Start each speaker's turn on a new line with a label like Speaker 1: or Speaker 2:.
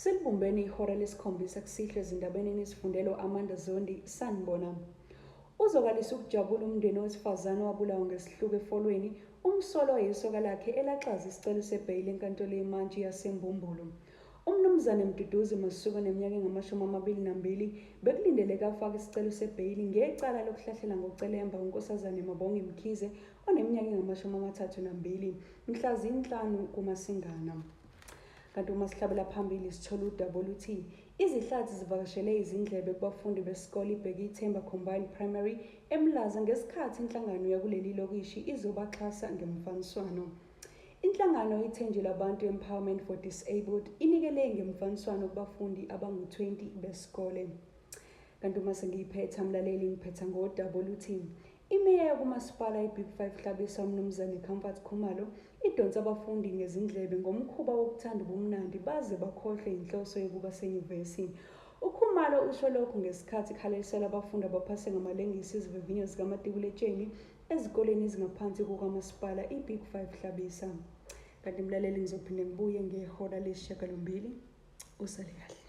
Speaker 1: Selibumbene ihora lesikhombisa kusihlwa ezindabeni enizifundela u-Amanda Zondi, sanibona. Uzwakalise ukujabula umndeni wowesifazane owabulawa ngesihluku eFolweni, umsolwa oyisoka lakhe elaxaza isicelo sebheyili enkantolo yemantshi yaseMbumbulu. UMnumzane Mduduzi Masuku oneminyaka engama-22 bekulindeleke afake isicelo sebheyili ngecala lokuhlahlela ngocelemba uNkosazane Mabongi Mkhize oneminyaka engama-32 mhla zinhlanu kuMasingana. Kanti uma sihlabela phambili sithola udaba oluthi izihlathi zivakashele izindlebe kubafundi besikole iBhekithemba Combined Primary eMlaza ngesikhathi inhlangano yakuleli lokishi izobaxhasa ngemfaniswano. Inhlangano iThenjilabantu Empowerment for Disabled inikele ngemfaniswano kubafundi abangu-20 besikole. Kanti uma sengiyiphetha mlaleli ngiphetha ngodaba oluthi imeya yakumasipala iBig Five Hlabisa uMnumzane Comfort Khumalo idonsa abafundi ngezindlebe ngomkhuba wokuthanda ubumnandi baze bakhohlwe inhloso yokuba senyuvesi. UKhumalo usho lokhu ngesikhathi ekhalelisela abafundi abaphase ngamalengisi izivivinyo zikamatikuletsheni ezikoleni ezingaphansi kukamasipala iBig Five Hlabisa. Kanti mlaleli ngizophinde ngibuye ngehora lesishiyagalombili. Usale kahle.